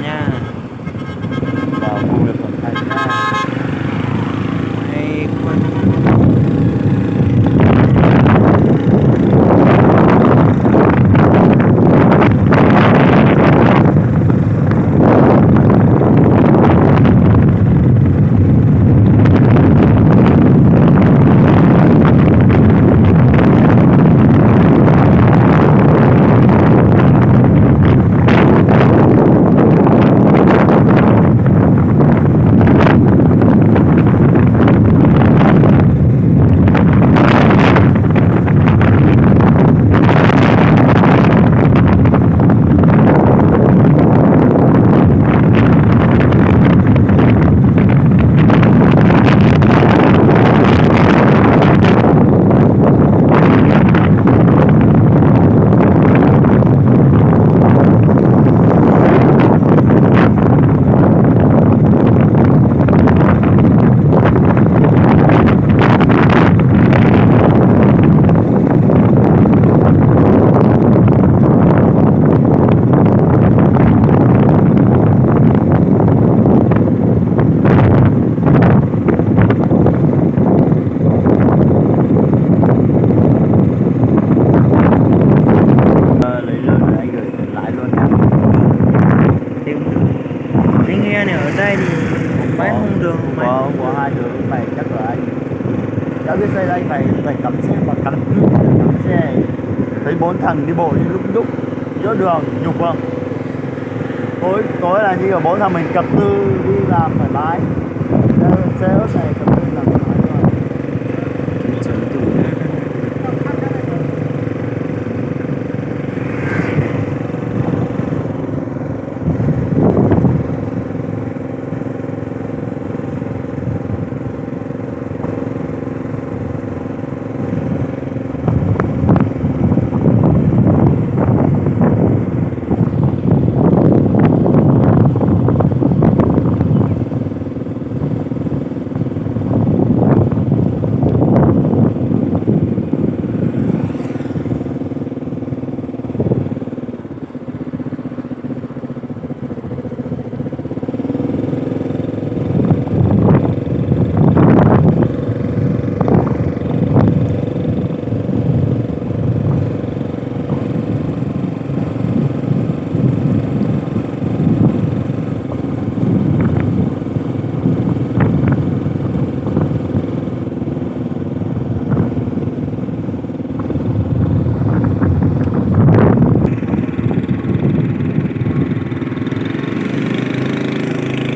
Nha. Vào khu được còn thay nha. Hay quá. Ờ, lấy lượt rồi anh gửi lại luôn nha. Thì anh nghe này ở đây thì bãi Không có, không đường không mày có, không có hai đường, phải chắc là anh, chắc biết xe đây, phải, phải cắm xe, phải cắm, cắm xe. Thấy bốn thằng đi bộ đi lúc lúc giữa đường nhục không? Tối, tối là như kiểu bốn thằng mình cặp tư đi làm thoải mái. Xe, xe ớt này cặp tư